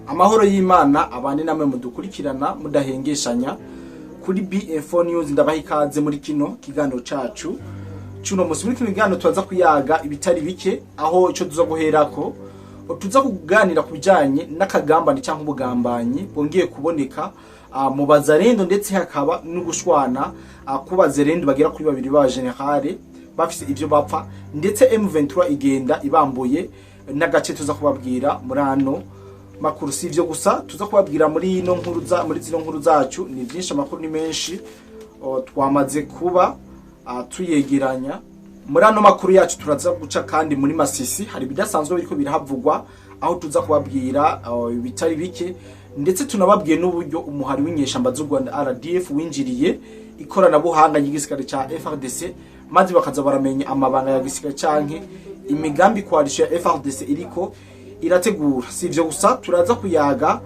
Amahoro y'Imana abane namwe mudukurikirana mudahengeshanya kuri BF4 News. Ndabaha ikaze muri kino kiganiro cacu cuno musi. Muri kino kiganiro turaza kuyaga ibitari bike, aho ico tuza guherako tuza kuganira ku bijanye n'akagambane cyangwa ubugambanyi bwongeye kuboneka mu bazarendo, ndetse hakaba no gushwana ku bazarendo bagera kuri babiri ba général bafise ivyo bapfa, ndetse M23 igenda ibambuye n'agace tuza kubabwira muri ano makuru. Si ivyo gusa tuza kubabwira muri ino nkuru za muri zino nkuru zacu, ni byinshi, amakuru ni menshi twamaze kuba tuyegeranya muri ano makuru yacu. Turaza guca kandi muri Masisi, hari ibidasanzwe biriko birahavugwa, aho tuza kubabwira ibitari bike, ndetse tunababwiye n'uburyo umuhari w'inyeshamba z'u Rwanda RDF winjiriye ikoranabuhanga ry'igisirikare ca FARDC, maze bakaza baramenya amabanga ya gisirikare canke imigambi coalition ya FARDC iriko irategura. Si ivyo gusa, turaza kuyaga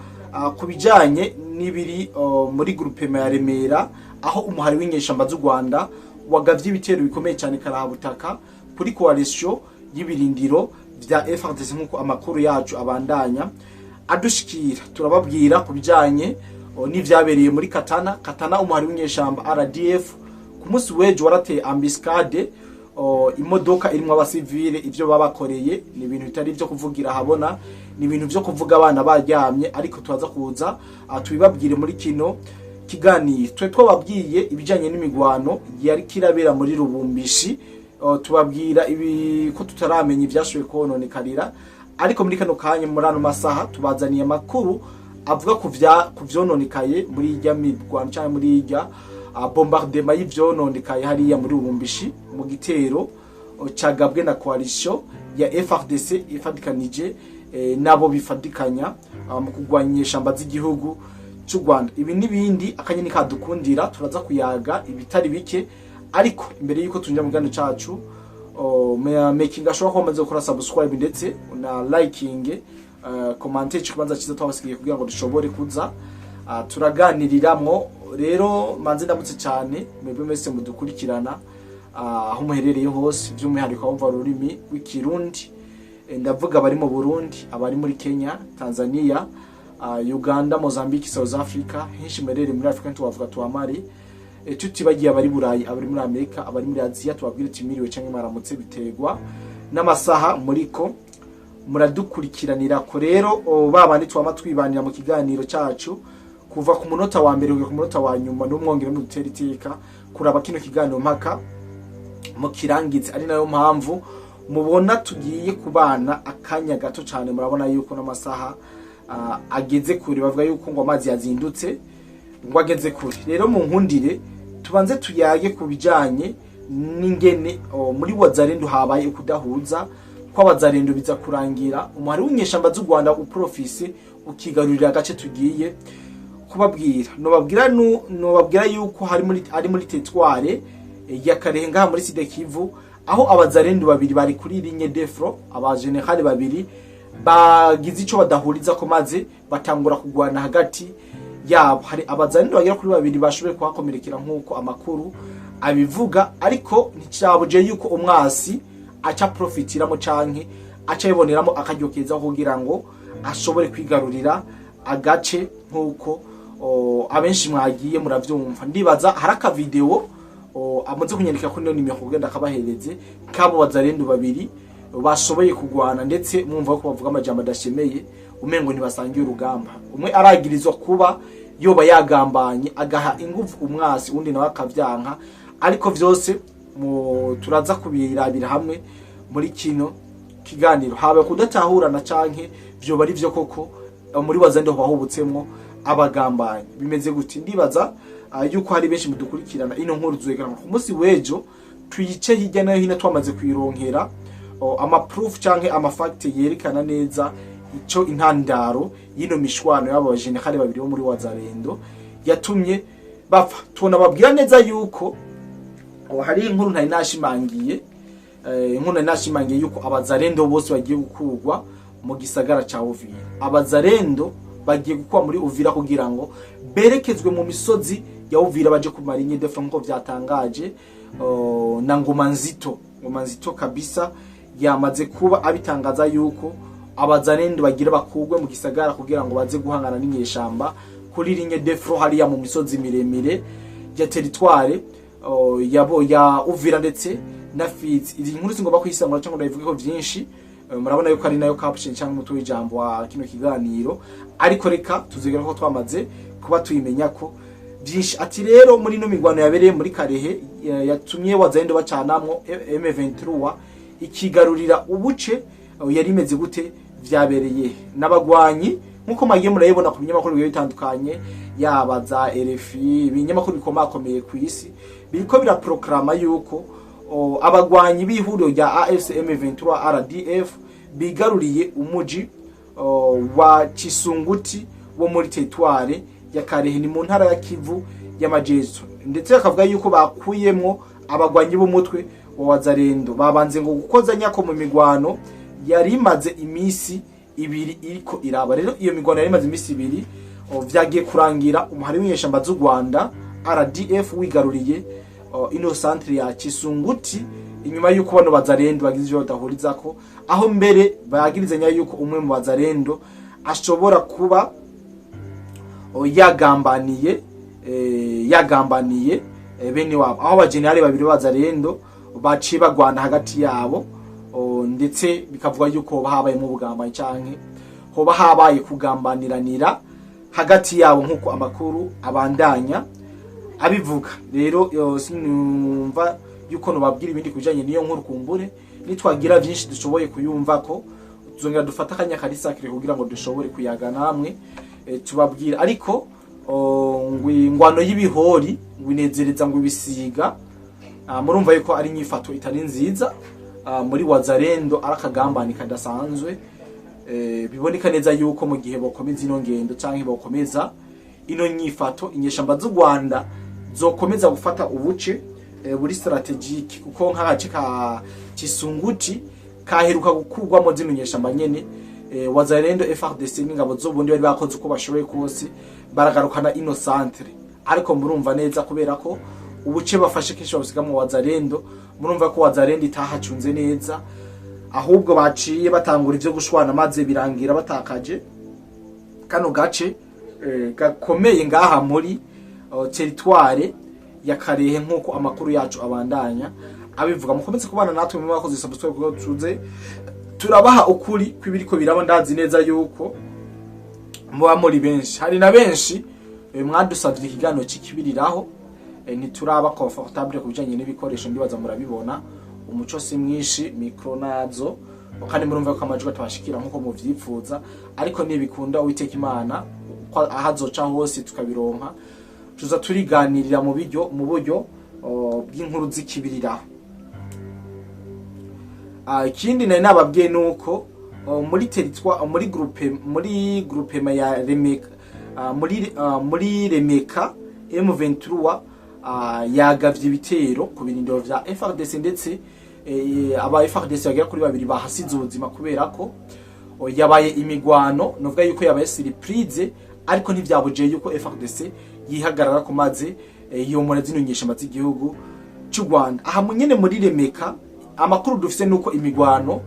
ku bijanye n'ibiri muri groupement ya Remera, aho umuhari w'inyeshamba z'u Rwanda wagavye ibitero bikomeye cyane karahabutaka kuri coalition y'ibirindiro vya FARDC, nk'uko amakuru yacu abandanya adushikira. Turababwira ku bijanye n'ivyabereye muri Katana. Katana, umuhari w'inyeshamba RDF ku munsi w'ejo warateye embuscade imodoka irimwo abasivile. Ivyo babakoreye ni ibintu bitari ivyo kuvugira ahabona, ni ibintu vyo kuvuga abana baryamye, ariko turaza kuza tubibabwire muri kino kiganiro. Twe twababwiye ibijanye n'imigwano yari kirabera muri Rubumbishi, tubabwira ibi ko tutaramenya ivyashoboye kononekarira, ariko muri kano kanya, muri ano masaha, tubazaniye amakuru avuga ku vyononekaye muri irya mirwano canke muri irya bombardement y'ivyononekaye hariya muri Rubumbishi mu gitero cagabwe na coalition ya FARDC ifadikanije nabo bifadikanya mu kurwanya inyeshamba z'igihugu cy'u Rwanda. Ibi n'ibindi akanya nikadukundira turaza kuyaga ibitari bike, ariko imbere yuko tunjira mu kiganiro cacu, making ashobora kuba amaze gukora subscribe ndetse na liking, commenter ikibanza cyiza twabasigiye kugira ngo dushobore kuza turaganiriramwo. Rero manze ndamutse cyane mwebwe mwese mudukurikirana aho muherereye hose, by'umwihariko abumva ururimi rw'Ikirundi. Ndavuga abari mu Burundi, abari muri Kenya, Tanzania, Uganda, Mozambique, South Africa, henshi muherereye muri Afrika tubavuga tuwamari, tutibagiye abari Burayi, abari muri Amerika, abari muri Aziya. Tubabwire timiriwe cyangwa mwaramutse, biterwa n'amasaha muriko muradukurikiranira ko. Rero ba bandi twama twibanira mu kiganiro cyacu kuva ku munota wa mbere kugera ku munota wa nyuma, n'umwongere mudutera iteka kuraba kino kiganiro mpaka mu kirangize, ari nayo mpamvu mubona tugiye kubana akanya gato cyane. Murabona yuko n'amasaha ageze kure, bavuga yuko ngo amazi yazindutse ngo ageze kure. Rero mu nkundire tubanze tuyage ku bijanye n'ingene muri Wazalendo habaye ukudahuza kw'abazarendo, biza kurangira umuhari w'inyeshamba z'u Rwanda uprofise ukigarurira agace tugiye kubabwira. Nobabwira nobabwira yuko hari muri ari muri territoire ya Karehe ngaha muri Sud Kivu, aho abazarendo babiri bari kuri ligne de front, aba général babiri bagize ico badahuriza ko, maze batangura kugwana hagati yabo. Hari abazarendo bagera kuri babiri bashoboye kuhakomerekera nk'uko amakuru abivuga, ariko nticyabuje yuko umwasi aca profitiramo canke aca yiboneramo akaryo keza kugira ngo ashobore kwigarurira agace, nk'uko abenshi mwagiye muravyumva. Ndibaza hari akavideo amaze kunyandika kuri ino nimero kugira akabahereze kabo bazarendo babiri bashoboye kugwana, ndetse mwumva ko bavuga amajambo adashemeye, umengo ntibasangiye urugamba. Umwe aragirizwa kuba yoba yagambanye agaha ingufu umwasi, undi nawe akavyanka, ariko vyose mu turaza kubirabira hamwe muri kino kiganiro. Haba kudatahurana canke vyoba ari vyo koko muri Wazalendo bahubutsemwo abagambanyi, bimeze gute? Ndibaza yuko hari benshi mudukurikirana. Ino nkuru tuzegerana ku munsi w'ejo, tuyice hirya no hino twamaze kuyironkera ama proof canke ama fact yerekana neza ico intandaro y'ino mishwano y'abo bajenerali babiri bo muri Wazalendo yatumye bapfa. Tubona babwira neza yuko hari inkuru ntari nashimangiye, inkuru nari nashimangiye yuko abazarendo bose bagiye gukurwa mu gisagara ca Uvira. Abazarendo bagiye gukwa muri Uvira kugira ngo berekezwe mu misozi ya Uvira baje kumara inyedefa, nkuko vyatangaje na Ngoma Nzito. Ngoma Nzito kabisa yamaze kuba abitangaza yuko Abazalendo bagira bakugwe mu gisagara kugira ngo baze guhangana n'inyeshamba kuri ligne de front hariya mu misozi miremire ya territoire yabo ya Uvira ndetse na Fizi. Izi nkuru singomba kuyisangura cyangwa ndayivugeho vyinshi. Murabona yuko ari nayo caption cyangwa umutwe w'ijambo wa kino kiganiro, ariko reka tuzigera ko twamaze kuba tuyimenya ko byinshi. Ati rero muri ino migwano yabereye muri Karehe, yatumye Wazalendo bacanamwo, M23 ikigarurira ubuce, yari imeze gute? Vyabereye n'abagwanyi nkuko mwagiye murayibona ku binyamakuru bigiye bitandukanye, yaba za RFI, ibinyamakuru bikomakomeye ku isi biriko biraproklama yuko abagwanyi b'ihuriro rya AFC M23 RDF bigaruriye umuji wa Chisunguti wo muri territoire ya Karehe, ni mu ntara ya Kivu y'Amajepfo, ndetse bakavuga yuko bakuyemwo abagwanyi b'umutwe wa Wazalendo babanze ngo gukoza nyako mu migwano yari imaze imisi 2 iriko iraba. Rero iyo migwano yari imaze imisi 2, vyagiye kurangira umuhari w'inyeshamba z'u Rwanda RDF wigaruriye ino centre ya Chisunguti, inyuma yuko bano Bazalendo bagize ivyo badahurizako, aho mbere bagirizanya yuko umwe mu Bazalendo ashobora kuba yagambaniye bene wabo, aho abajenerali babiri b'Abazalendo baciye bagwana hagati yabo, ndetse bikavuga yuko hoba habayemo ubugambanyi canke hoba habaye kugambaniranira hagati yabo, nk'uko amakuru abandanya abivuga. Rero sinumva yuko nobabwira ibindi kubijanye n'iyo nkuru. Kumbure nitwagira vyinshi dushoboye kuyumva ko tuzongera dufata akanya kari sacré kugira ngo dushobore kuyaga namwe, tubabwira. Ariko ngo ingwano y'ibihori ngo inezereza ngo ibisiga. Murumva yuko ari inyifato itari nziza muri Wazalendo, ari akagambani kadasanzwe. Biboneka neza yuko mu gihe bokomeza ino ngendo canke bokomeza ino nyifato, inyeshamba z'u Rwanda zokomeza gufata ubuce buri stratégique, kuko nk'agace ka Kisunguti kaheruka gukurwamo zino nyeshamba nyene. Wazalendo, FARDC n'ingabo z'ubundi bari bakoze uko bashoboye kose baragarukana ino centre, ariko murumva neza kubera ko ubuce bafashe kenshi babusigamwo Wazalendo, murumva ko Wazalendo itahacunze neza, ahubwo baciye batangura ivyo gushwana, maze birangira batakaje kano gace gakomeye ngaha muri territoire ya Karehe, nk'uko amakuru yacu abandanya abivuga. Mukomeze kubana natwe mu bakoze subscribe kuko tuze turabaha ukuri kw'ibiriko biraba. Ndazi neza yuko muba muri benshi, hari na benshi mwadusavye ikiganiro cikibiriraho. Ntituraba confortable ku bijanye n'ibikoresho, ndibaza murabibona, umuco si mwinshi, micro nazo, kandi murumva ko amajwi atubashikira nkuko muvyipfuza. Ariko nibikunda Uwiteka Imana, uko ahazoca hose tukabironka, tuza turiganirira mu buryo bw'inkuru z'ikibiriraho. Ikindi nari nababwiye nuko muri territoire, muri groupement ya Remeka, muri Remeka, M23 yagavye ibitero ku birindiro vya FARDC, ndetse aba FARDC bagera kuri babiri bahasize ubuzima kubera ko yabaye imigwano, novuga yuko yabaye surprise, ariko ntivyabujije yuko FARDC yihagarara ku mazi yomora zino nyeshamba z'igihugu cy'u Rwanda. Aha munyene muri Remeka, amakuru dufise nuko imigwano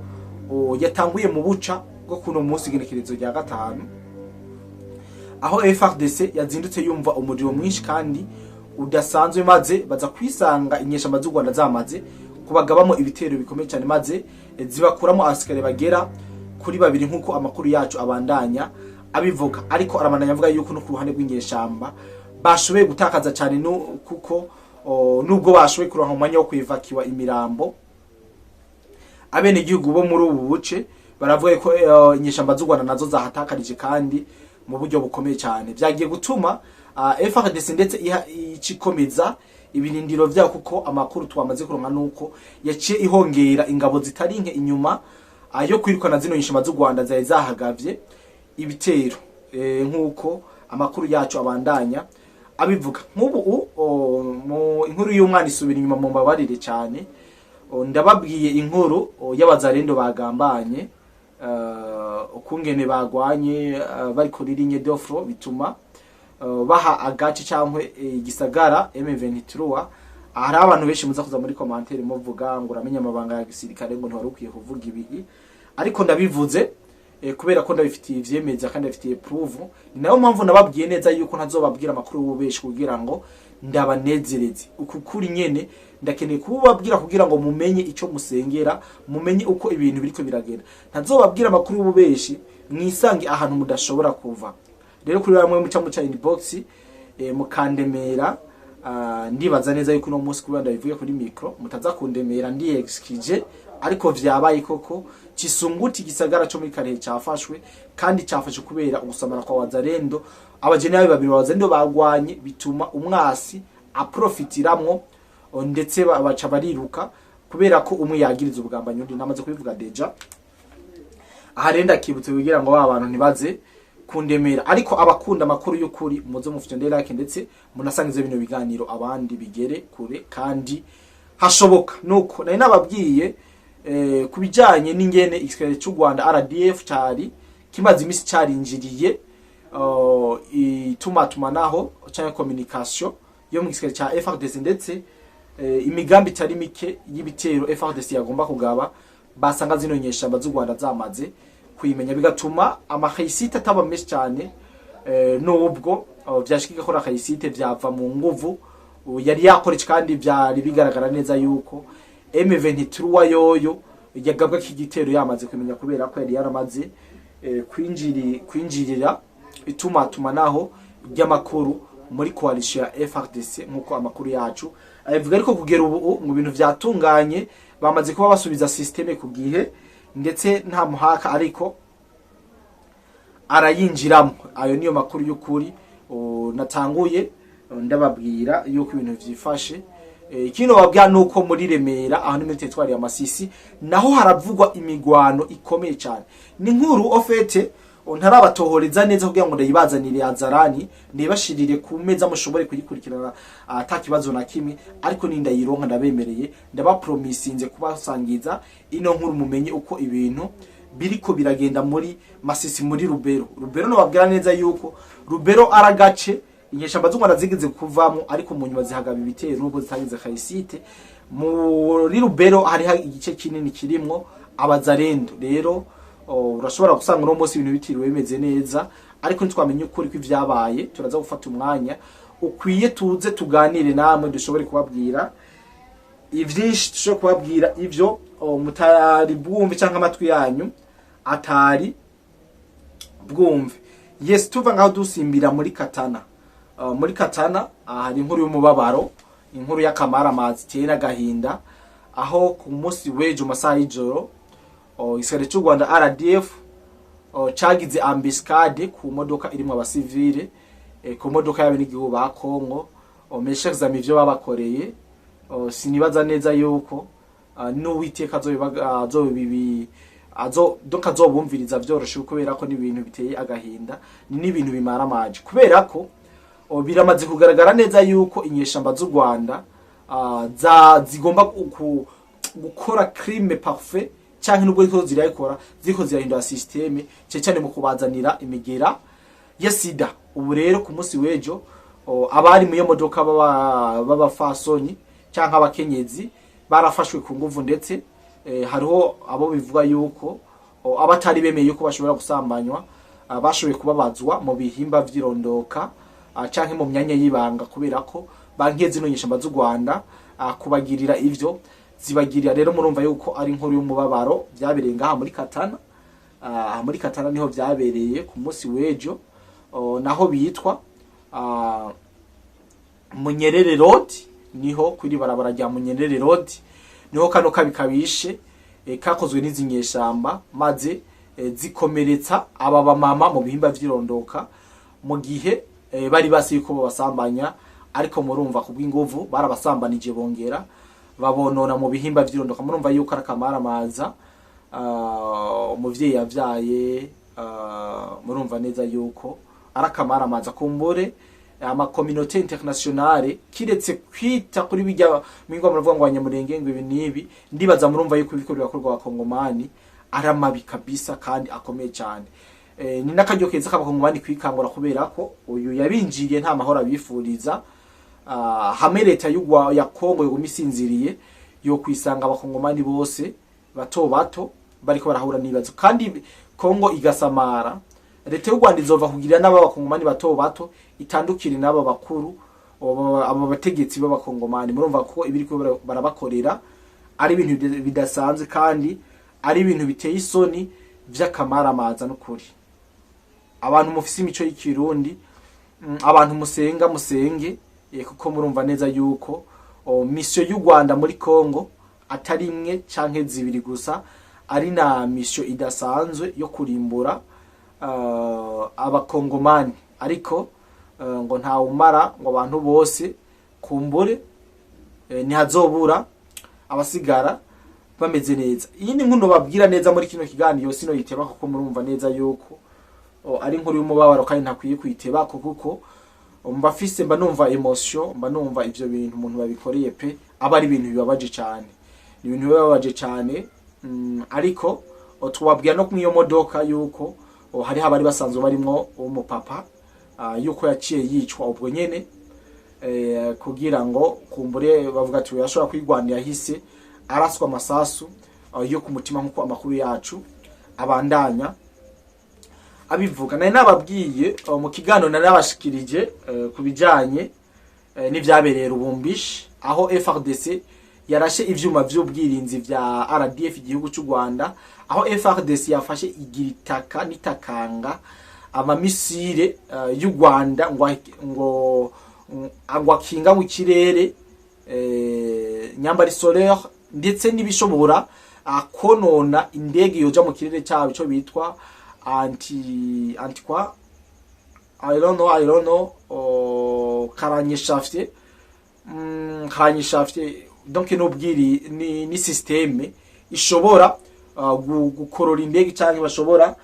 yatanguye mu buca bwo kuno munsi igenekerezo rya 5, aho FARDC yazindutse yumva umuriro mwinshi kandi udasanzwe, maze baza kwisanga inyeshamba z'u Rwanda zamaze kubagabamo ibitero bikomeye cyane, maze zibakuramo abasikare bagera kuri babiri, nk'uko amakuru yacu abandanya abivuga. Ariko arabandanya avuga yuko no ku ruhande rw'inyeshamba bashoboye gutakaza cyane, kuko nubwo bashoboye kuronka umwanya wo kwivakiwa imirambo, abenegihugu bo muri ubu buce baravuga ko inyeshamba z'u Rwanda nazo zahatakarije kandi mu buryo bukomeye cyane. Byagiye gutuma FARDC ndetse icikomeza ibirindiro vyabo, kuko amakuru twamaze kuronka nuko yaciye ihongera ingabo zitari nke inyuma yo kwirukana zino nyeshamba z'u Rwanda zari zahagavye ibitero, nkuko amakuru yacu abandanya abivuga. Nk'ubu mu inkuru y'umwana isubira inyuma, mu mbabarire cyane. Ndababwiye inkuru y'Abazarendo bagambanye, ukungene bagwanye bari kuri ligne de front, bituma baha agace cyangwa igisagara M23. Hari abantu benshi muza kuza muri commentaire muvuga ngo uramenye amabanga ya gisirikare, ngo ntiwari ukwiye kuvuga ibi, ariko ndabivuze. Kubera ko ndabifitiye ivyemeza kandi ndabifitiye proof. Ni nayo mpamvu nababwiye neza yuko ntazobabwira amakuru y'ububeshi kugira ngo ndabanezereze. Uku kuri nyene ndakeneye kubabwira kugira ngo mumenye ico musengera, mumenye uko ibintu biriko biragenda. Ntazobabwira amakuru y'ububeshi mwisange ahantu mudashobora kuva. Rero kuri bamwe muca inbox mukandemera, ndibaza neza yuko uno munsi kubera ndabivuye kuri micro mutaza kundemera, ndi excuse, ariko vyabaye koko. Kisunguti, gisagara co muri Kalehe, cafashwe kandi cafashwe kubera ugusamara kwa Wazalendo. Abajenerali babiri ba Wazalendo bagwanye bituma umwasi aprofitiramwo, ndetse baca bariruka kubera ko umwe yagiriza ubugambanyi undi. Namaze kubivuga déjà. Aha rero ndakibutse kugira ngo ba bantu ntibaze kundemera, ariko abakunda amakuru y'ukuri muze mufite like, ndetse munasangize bino biganiro abandi bigere kure kandi hashoboka. Nuko nari nababwiye ku bijanye n'ingene igisirikare cy'u Rwanda RDF cari kimaze imisi carinjiriye itumatumanaho canke communication yo mu gisirikare ca FARDC, ndetse imigambi itari mike y'ibitero FARDC yagomba kugaba basanga zino nyeshamba z'u Rwanda zamaze kuyimenya, bigatuma amahayisite ataba menshi cyane. Nubwo vyashikika ko akayisite vyava mu nguvu yari yakoreje, kandi vyari bigaragara neza yuko M23 yoyo yagabwa k'igitero yamaze kumenya, kubera ko yari yaramaze kwinjirira itumatumanaho ry'amakuru muri coalition ya FARDC, nkuko amakuru yacu abivuga. Ariko kugera ubu mu bintu vyatunganye, bamaze kuba basubiza système ku gihe, ndetse nta muhaka ariko arayinjiramo. Ayo niyo makuru y'ukuri natanguye ndababwira yuko ibintu vyifashe. Ikindi babwira nuko muri Remera, aho ni muri territoire ya Masisi, naho haravugwa imigwano ikomeye cyane. Ni nkuru au fait ntarabatohoreza neza kugira ngo ndayibazanire azarani, ndibashirire ku meza mushobore kuyikurikirana ata kibazo na kimwe, ariko nindayironka ndabemereye, ndabapromisinze kubasangiza ino nkuru mumenye uko ibintu biriko biragenda muri Masisi, muri Rubero. Rubero nababwira neza yuko Rubero aragace inyeshamba z'u Rwanda zigeze kuvamo, ariko mu nyuma zihagaba ibitero nubwo zitagize kayisite. Muri Rubero hariho igice kinini kirimwo Abazarendo. Rero urashobora gusanga uno munsi ibintu bitiriwe bimeze neza, ariko ntitwamenye ukuri kw'ivyabaye. Turaza gufata umwanya ukwiye tuze tuganire namwe, dushobore kubabwira ivyinshi, dushobore kubabwira ivyo mutari bwumve canke amatwi yanyu atari bwumve. Yes, tuva ngaho dusimbira muri Katana. Muri Katana hari inkuru y'umubabaro, inkuru y'akamaramazi iteye n'agahinda, aho ku munsi w'ejo mu masaha y'ijoro igisirikare cy'u Rwanda RDF cagize embuscade ku modoka irimwo abasivile, ku modoka y'abenegihugu ba Kongo. Mes chers amis, ivyo babakoreye, sinibaza neza yuko n'Uwiteka azobibi azo donc azobumviriza vyoroshe, kubera ko n'ibintu biteye agahinda, ni n'ibintu bimaramaje, kubera ko biramaze kugaragara neza yuko inyeshamba z'u Rwanda za zigomba gukora crime parfait, canke nubwo ziriko zirayikora, ziriko zirahindura système, cyane cyane mu kubazanira imigera ya sida. Ubu rero ku munsi w'ejo abari mu iyo modoka b'abafasoni canke abakenyezi barafashwe ku nguvu, ndetse hariho abo bivuga yuko abatari bemeye yuko bashobora gusambanywa, bashoboye kubabazwa mu bihimba vy'irondoka canke mu myanya y'ibanga, kubera ko bankiye zino nyeshamba z'u Rwanda kubagirira ivyo zibagirira. Rero murumva yuko ari inkuru y'umubabaro vyabereye ngaha muri Katana. Muri Katana niho vyabereye ku munsi w'ejo, naho bitwa Munyerere Road, niho kuri barabara rya Munyerere Road niho kano kabi kabishe kakozwe n'izi nyeshamba, maze zikomeretsa aba bamama mu bihimba vy'irondoka mu gihe bari basi yuko babasambanya, ariko murumva kubw'inguvu barabasambanije bongera babonona mu bihimba vy'irondoka. Murumva yuko ari akamaramaza. Umuvyeyi yavyaye, murumva neza yuko ari akamaramaza. Kumbure ama communauté internationale, kiretse kwita kuri bijya mingwa muravuga ngo Abanyamurenge ngo ibi nibi, ndibaza murumva yuko ibiko birakorwa Abakongomani ari amabi kabisa kandi akomeye cyane. Ni n'akaryo keza k'Abakongomani kwikangura, kubera ko uyu yabinjiriye nta mahoro abifuriza. Hamwe leta y'ugwa ya Kongo yoguma isinziriye, yo kwisanga Abakongomani bose bato bato bariko barahura n'ibibazo. Kandi Kongo igasamara, leta y'u Rwanda izova kugira n'abakongomani bato bato, itandukire n'aba bakuru, aba bategetsi b'abakongomani. Murumva ko ibiri ko barabakorera ari ibintu bidasanzwe kandi ari ibintu biteye isoni vy'akamaramaza. N'ukuri, abantu mufise imico y'ikirundi, abantu musenga, musenge, kuko murumva neza yuko mission y'u Rwanda muri Congo atari imwe canke zibiri gusa, ari na mission idasanzwe yo kurimbura abakongomani. Ariko ngo ntawumara ngo abantu bose, kumbure ntihazobura abasigara bameze neza. Iyi ni nkuru babwira neza muri kino kiganiro, sino yiteba, kuko murumva neza yuko ari inkuru y'umubabaro kandi ntakwiye kuyiteba, kuko mba fise, mba numva émotion, mba numva ivyo bintu umuntu babikoreye pe, aba ari ibintu bibabaje cyane, ni ibintu bibabaje cyane. Ariko tubabwira no mw'iyo modoka yuko hariho abari basanzwe barimwo umupapa, yuko yaciye yicwa ubwo nyene, kugira ngo kumbure bavuga ati yashobora kwigwanira, yahise araswa amasasu yo ku mutima, nk'uko amakuru yacu abandanya abivuga. Nari nababwiye mu kiganiro nari nabashikirije ku bijanye n'ivyabereye Rubumbishi, aho FARDC yarashe ivyuma vy'ubwirinzi vya RDF, igihugu cy'u Rwanda, aho FARDC yafashe igiritaka n'itakanga ama missiles y'u Rwanda ngo akinga mu kirere, nyambari solaire, ndetse n'ibishobora konona indege yoja mu kirere cyabo, ico bitwa anti quoi, I don't know, I don't know, karanyeshafye, karanyeshafye. Donc n'ubwiri ni système ishobora gukorora indege cyangwa bashobora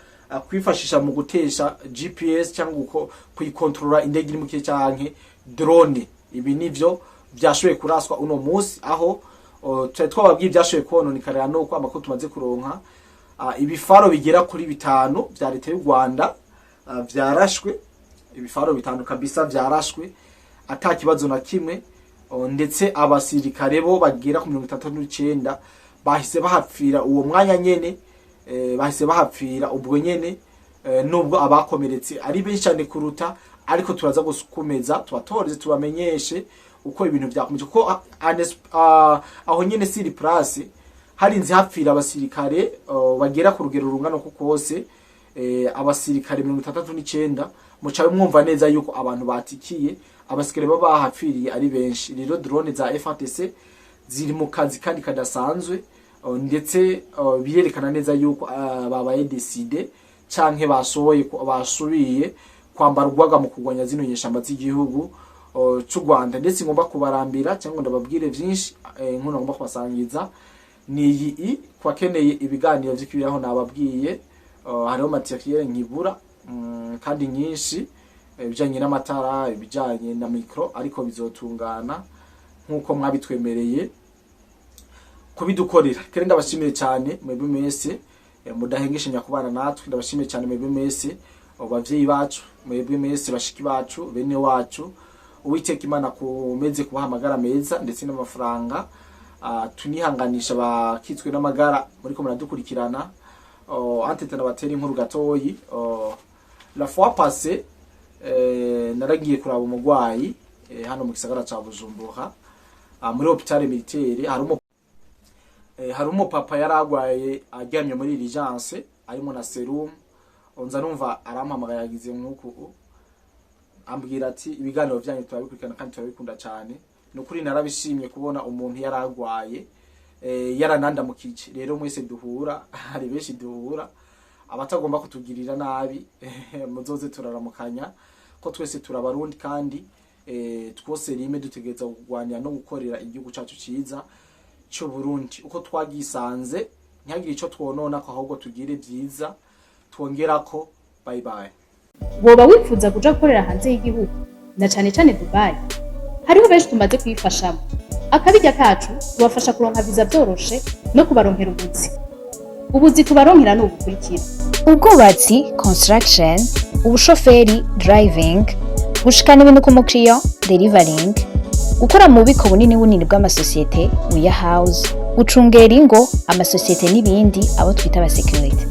kwifashisha mu gutesha GPS cyangwa kuyikontorora indege iri mu kirere canke drone. Ibi nivyo vyashoboye kuraswa uno munsi, aho twari twababwiye ivyashoboye kononekara. Nuko amakuru tumaze kuronka, ibifaro bigera kuri bitanu vya leta y'u Rwanda vyarashwe, ibifaro bitanu kabisa vyarashwe ata kibazo na kimwe. Ndetse abasirikare bo bagera ku 39 bahise bahapfira uwo mwanya nyene, bahise bahapfira ubwo nyene, nubwo abakomeretse ari benshi cyane kuruta. Ariko turaza gukomeza tubatoreze, tubamenyeshe uko ibintu vyakomeje, kuko aho nyene sur place harinze hapfira abasirikare bagera ku rugero rungana uko kose, abasirikare 69. Muca mwumva neza yuko abantu batikiye, abasirikare baba bahapfiriye ari benshi. Rero drone za FARDC ziri mu kazi kandi kadasanzwe, ndetse birerekana neza yuko babaye décidé canke bashoboye basubiye kwambara urwaga mu kurwanya zino nyeshamba z'igihugu c'u Rwanda. Ndetse ngomba kubarambira cyangwa ndababwire vyinshi, nkuru ngomba kubasangiza ni iyi: kwakeneye ibiganiro vy'ikibiraho nababwiye, hariho matériel nkibura, kandi nyinshi, ibijanye n'amatara, ibijanye na micro, ariko bizotungana nk'uko mwabitwemereye kubidukorera. Kandi ndabashimiye cyane mwebwe mwese mudahengeshanya kubana natwe. Ndabashimiye cyane mwebwe mwese bavyeyi bacu, mwebwe mwese bashiki bacu, bene wacu. Uwiteka Imana kumeze kubaha amagara meza ndetse n'amafaranga. Tunihanganisha bakitswe n'amagara muriko muradukurikirana. Antete nabatera inkuru gatoyi. La fois passée naragiye kuraba umugwayi hano mu gisagara ca Bujumbura, muri hôpital militaire. Hari umupapa yari agwaye aryamye muri urgence, arimo na sérum. Nza numva arampamagaye, yagize nk'uku, ambwira ati: "Ibiganiro byanyu turabikurikirana kandi turabikunda cyane." Ni ukuri narabishimye kubona umuntu yari agwaye yaranandamukije. Rero mwese duhura, hari benshi duhura abatagomba kutugirira nabi, muzoze turaramukanya, ko twese turabarundi kandi twose rimwe dutegereza kurwanira no gukorera igihugu cyacu cyiza cy'u Burundi uko twagisanze, ntihagire ico twonona ko, ahubwo tugire byiza twongerako. Bye bye. Woba wifuza kuja gukorera hanze y'igihugu, na cane cane Dubai? Hariho benshi tumaze kuyifashamo. Akabirya kacu tubafasha kuronka viza vyoroshe no kubaronkera ubuzi. Ubuzi tubaronkera ni ubukurikira: ubwubatsi, construction, ubushoferi, driving, gushikana ibintu ku mukiriya, delivering, gukora mu bubiko bunini bunini bw'amasosiyete, warehouse, gucungera ingo, amasosiyete n'ibindi, abo twita abasekirite.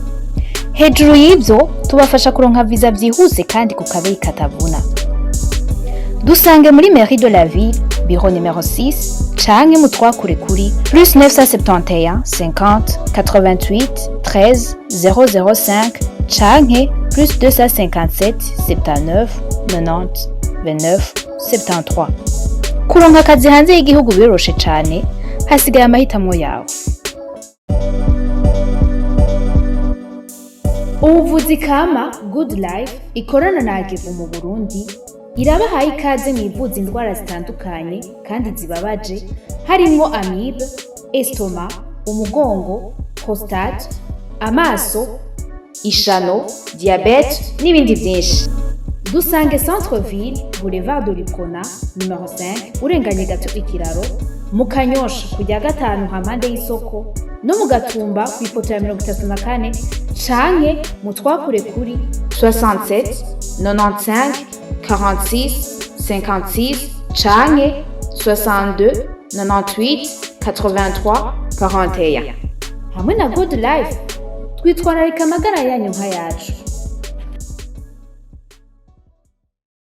Hejuru y'ivyo, tubafasha kuronka viza vyihuse kandi ku kabeyi katavuna. Dusange muri mairie de la ville, bureau numéro 6, canke mutwakure kuri plus 971 50 88 13 005 canke plus 257 79 90 29 73. Kuronka akazi hanze y'igihugu biroroshe cane, hasigaye amahitamo yawe. Ubuvuzi kama Good Life ikorana na Agevu mu Burundi irabahaye ikaze mwivuza indwara zitandukanye kandi zibabaje, harimwo amibe, estomac, umugongo, prostate, amaso, ishano, diabète n'ibindi byinshi. Dusange Centre Ville, Boulevard de l'Uprona, numéro 5, urenganye gato ikiraro, mu Kanyosha kujya gatanu hampande y'isoko, no mu Gatumba ku ipoto ya 34, canke mu twakure kuri 67 95 46 56 canke 62 98 83 41. Hamwe na Good Life twitwararika amagara yanyu nk'ayacu.